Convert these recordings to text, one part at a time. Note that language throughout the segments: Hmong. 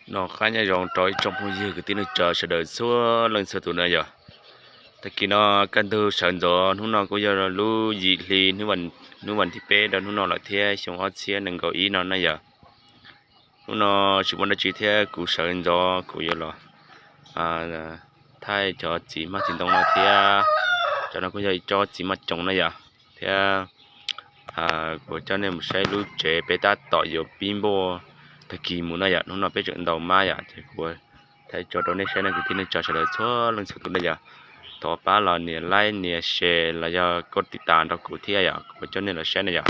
Noj qab nyob zoo rau ib tsoom phooj ywg kwv tij neej tsa sawv daws txhua leej txhua tus na yom. Tag kis no kaj ntug sawv ntxov, hnub no kuj yog lub yim hli, hnub vas thib peb rau hnub no lawm thiab, xyoo ob txhiab nees nkaum ib no na yom. Hnub no tsis muaj dab tsi thiab kuv sawv ntxov kuv yuav los thaij cov txiv hmab txiv ntoo no thiab. Cov no kuj yog ib tsob txiv maj coom na yom, thiab kuv coj nej mus saib lub tsev peb tab tom yuav pib npauj tag kis mus na yom. Hnub no peb tseem ntaus mab yom, ces kuv thaij tso rau nej saib no kwv tij neej tsa sawv daws txhua leej txhua tus na yom. Thov pab los nias like nias share los yog koj tiv tas nrog kuv thiab yom, kuv coj nej los saib na yom.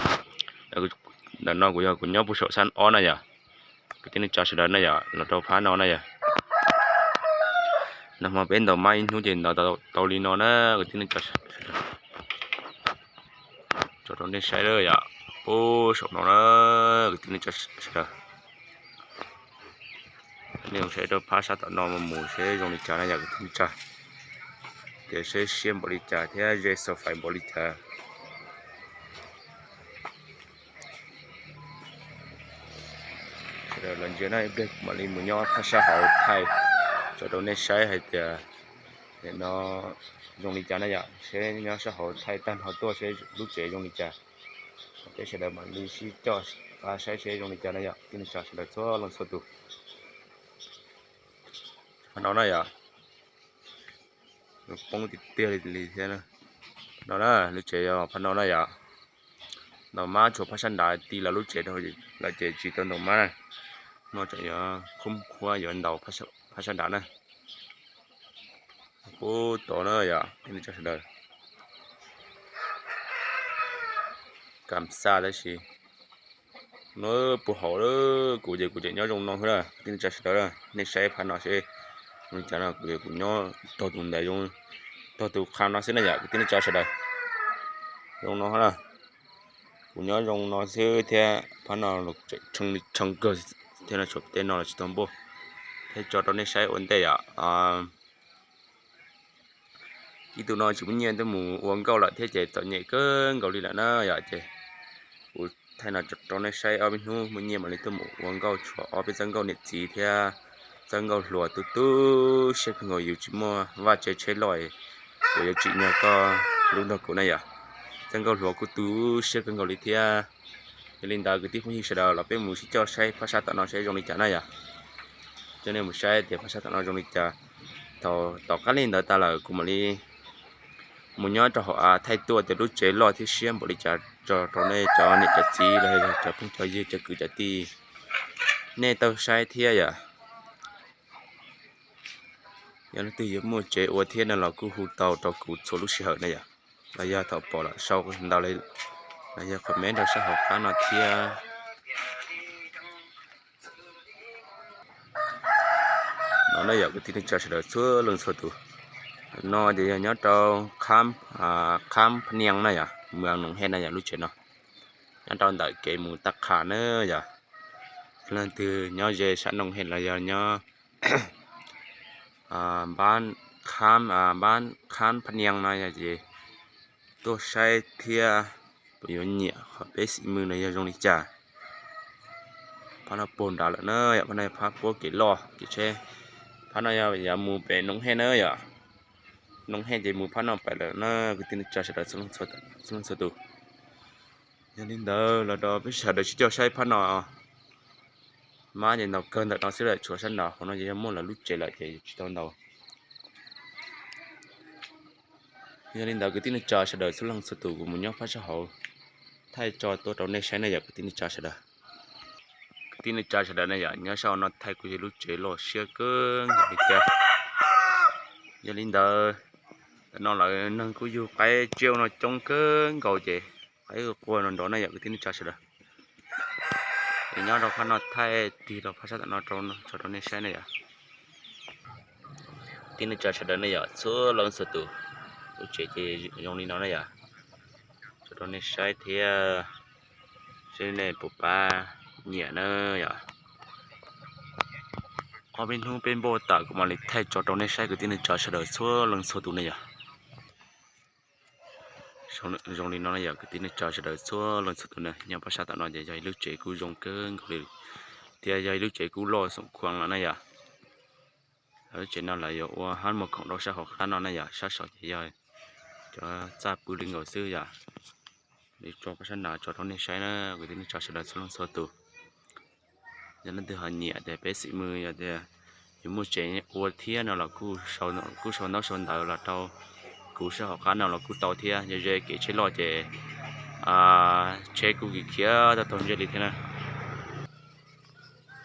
Ntawm no kuv yog kuv nyob puag saum xab ob na yom, kwv tij neej tsa sawv daws na yom, los rau phab no na yom. Nag hmo peb ntaus mab ib hnub ces ntaus tau li no na kwv tij neej tsa sawv daws. Tso rau nej saib yom, puag saum no na kwv tij neej tsa sawv daws. Nej saib rau phab sab tom no mus seb zoo li cas na yom kwv tij neej tsa. Ces seb siab npaum li cas thiab ze xov fais npaum li cas. Sawv daws los ntsia na, ib pliag kuv mam li mus nyob phab sab hauv thaij tso rau nej saib hais tias nim no zoo li cas na yom, seb nyob sab hauv thaij tag nrho tuaj seb lub tsev zoo li cas. Peb sawv daws mam li sib coj saib seb zoo li cas na yom, kwv tij neej tsa sawv daws txhua leej txhua tus. Phab no na yom, poob tiag tiag li thiab. No na, lub tsev yog phab no na yom. Ntaus mab tshuav phab sab nrad, ti los lub tsev rau lawm ces tsis tau ntaus mab na. No tseem yuav khub khuab yuav ntaus phab sab nrad na. Puag tod na yom, kwv tij neej tsa sawv daws. Kam xaj tab sis no puag hauv kuv ces kuv tseem nyob zoo no xwb na kwv tij neej tsa sawv daws. Nej saib phab no seb zoo li cas no, kuv ces kuv nyob tog tus ntawd, tog tus qha no xwb na yom kwv tij neej tsa sawv daws. Zoo no na, kuv nyob zoo no xwb thiab phab no los tseem tshee li tshee kawg thiab no, tshuav tej no los tsis tau npauj. Thiab tso rau nej saib ua ntej yom. Ib tug no tsis muaj nyiaj tuaj mus ua nkauj lawm thiab ces txom nyem kawg nkaus li lawm na yom, ces kuv thaij no rau nej saib ob peb hnub muaj nyiaj mam li tuaj mus ua nkauj, tshuav ob peb txoj nkauj niam txiv thiab txoj nkauj hluas tu tu siab kawg nkaus, yus tsis muaj vaj tse tsheb loj, kuv yuav tsim nyog koj lub nrog kuv na yom. Txoj nkauj hluas kuj tu siab kawg nkaus li thiab. Yog li ntawd kwv tij phooj ywg sawv daws los peb mus sib coj saib phab sab tom no saib zoo li cas na yom. Coj nej mus saib tias phab sab tom no zoo li cas. Thaum tom qab li ntawd tas lawm kuv mam li mus nyob rau hauv av thaij tuaj tias lub tsev loj thiab siab npaum li cas tso rau nej cov niam cov txiv los yog cov phooj cov ywg cov kwv cov tij nej tau saib thiab yom. Yog leej twg yuav muaj tsev ua thiab no los kuj hu tau rau kuv txhua lub sij hawm na yom. Los yog thaum pom lawm sau ntau los yog comment rau sab hauv qab no thiab. No na yom kwv tij neej tsa sawv daws txhua leej txhua tus. No ces yog nyob rau Kham Phab Nias na yom, mus Noov Hej na yom, lub tsev no nyob rau ntawm kev mus Taj Qha na yom. Leej twg nyob ze sab Noov Hej los yog nyob Kham Phab Nias no yom ces tuaj saib thiab puas yuav nyiam qhov peb xim mws no yog zoo li cas. Phab no puag nrad lawm na yom, phab no yog phab puab kev loj kev tsheb. Phab no yog yav mus pem Noov Hej na yom. Noov Hej ces mus phab no pem lawm na kwv tij neej tsa sawv daws txhua leej txhua tus. Yog li ntawd los rau peb sawv daws sib coj saib phab no. Mab ces ntaus kawg ntawm no xwb lawm, tshuav sab nrad hauv no ces yog muaj lawv lub tsev lawm ces tsis tau ntaus. Yog li ntawd kwv tij neej tsa sawv daws txhua leej txhua tus, kuv mus nyob phab sab hauv thaij tso tuaj rau nej saib na yom kwv tij neej tsa sawv daws. Kwv tij neej tsa sawv daws na yom, nyob sab hauv no thaij kuj yog lub tsev loj siab kawg nkaus li thiab. Yog li ntawd, tam no lawv neeg kuj yug qaib tsiaj no coob kawg nkaus ces qaib quaj no nrov na yom kwv tij neej tsa sawv daws. Es nyob rau phab no thaij tig rau phab sab tom no tso rau nej saib na yom. Kwv tij neej tsa sawv daws na yom, txhua leej txhua tus, lub tsev ces zoo li no na yom. Tso rau nej saib thiab seb nej puas pab nyiam na yom. Ob peb hnub peb npauj tawm kuv mam li thaij tso rau nej saib kwv tij neej tsa sawv daws txhua leej txhua tus na yom. Zoo li no na yom kwv tij neej tsa sawv daws txhua leej txhua tus na, nyob phab sab tom no ces yog ib lub tsev kuj zoo kawg nkaus li. tias yog ib lub tsev kub loj xoom khuam los na yom. Lub tsev no lawv yuav ua hab muag khoom rau sab hauv qab no na yom, sab saud ces yog cov txaj pw li nkaus xwb yom. Li tso pab sab nraud tso rau nej saib na, kwv tij neej tsa sawv daws txhua leej txhua tus. Yog leej twg ho nyiam tias peb xeem Hmoob yog tias yuav muaj tsev ua thiab no los kuj sau ntaub sau ntawv los rau kuv sab hauv qab no los kuj tau thiab. Yog ze kev tsheb loj ces tsheb kuj khiav tau taug ntsej li thiab na.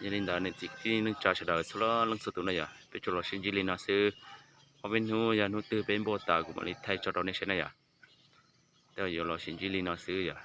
Yog li ntawd niam txiv kwv tij neej tsa sawv daws txhua leej txhua tus na yom, peb tsuas los sib ntsib li no xwb. Ob peb hnub yog hnub twg peb npauj tas kuv mam li thaij tso rau nej saib na yom. Tej yuav los sib ntsib li no xwb yom.